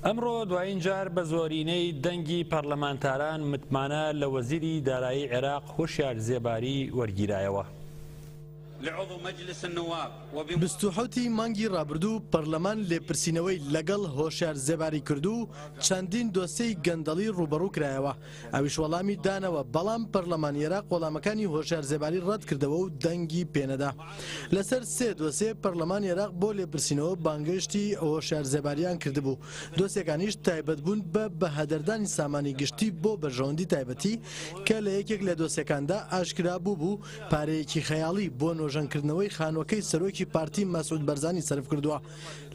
ئەمڕۆ دوایین جار بە زۆرینەی دەنگی پەرلەمانتاران متمانە لە وەزیری دارایی عێراق هۆشیار زێباری وەرگیرایەوە. 27 ی مانگی ڕابردوو پەرلەمان لێپرسینەوەی لەگەڵ هۆشیار زێباری کرد و چەندین دۆسێی گەندەڵی ڕووبەڕوو کرایەوە، ئەویش وەڵامی دانەوە، بەڵام پەرلەمانی عێراق وەڵامەکانی هۆشیار زێباری ڕەتکردەوە و دەنگی پێنەدا. لەسەر سێ دۆسێ پەرلەمانی عێراق بۆ لێپرسینەوە بانگهێشتی هۆشیار زێباریان کردبوو، دۆسێکانیش تایبەت بوون بە بەهەدەردانی سامانی گشتی بۆ بەرژەوەندی تایبەتی کە لە یەکێک لە دۆسێکاندا ئاشکرا بووبوو پارەیەکی خەیاڵی بۆ نۆژەنکردنەوەی خانووەکەی سەرۆکی پارتی مەسعود بەرزانی سەرف کردووە.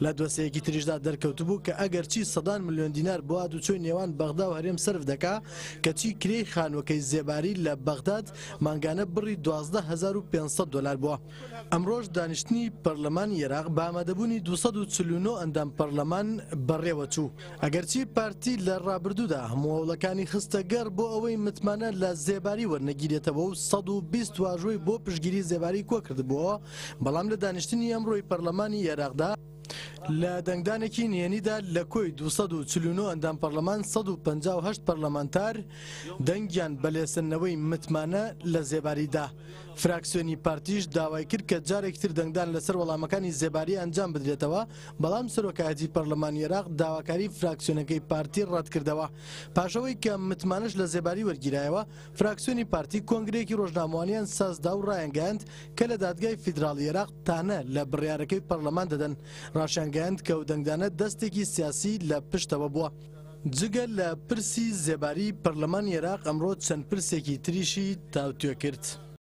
لە دۆسێیەکی تریشدا دەرکەوتبوو کە ئەگەرچی سەدان ملیۆن دینار بۆ هاتوچۆی نێوان بەغدا و هەرێم سەرف دەکا، کەچی کرێی خانووەکەی زێباری لە بەغداد مانگانە بڕی 12,500 دۆلار بووە. ئەمڕۆش دانیشتنی پەرلەمانی ئێراق بە ئامادەبوونی 249 ئەندام پەرلەمان بەڕێوەچوو. ئەگەرچی پارتی لە ڕابردوودا هەموو هەوڵەکانی خستە گەڕ بۆ ئەوەی متمانە لە زێباری وەرنەگیرێتەوە و 120 واژۆی بۆ پشتگیری زێباری کۆکردبووەوە، بەڵام لە دانیشتنی ئەمڕۆی پەرلەمانی ئێراقدا، لە دەنگدانێکی نهێنیدا لە کۆی 249 ئەندام پەرلەمان 158 پەرلەمانتار دەنگیان بە لێسەندنەوەی متمانە لە زێباری دا. فراکسیۆنی پارتیش داوای کرد کە جارێکی تر دەنگدان لەسەر وەڵامەکانی زێباری ئەنجام بدرێتەوە، بەڵام سەرۆکایەتی پەرلەمانی ئێراق داواکاری فراکسیۆنەکەی پارتی ڕەتکردەوە. پاش ئەوەی کە متمانەش لە زێباری وەرگیرایەوە، فراکسیۆنی پارتی کۆنگرەیەکی ڕۆژنامەوانیان سازدا و ڕایانگەیاند کە لە دادگای فیدراڵی ئێراق تانە لە بڕیارەکەی پەرلەمان دەدەن، ڕاشیانگەیاند کە ئەو دەنگدانە دەستێکی سیاسی لە پشتەوە بووە. جگە لە پرسی زێباری، پەرلەمانی ئێراق ئەمڕۆ چەند پرسێکی تریشی تاوتوێ کرد.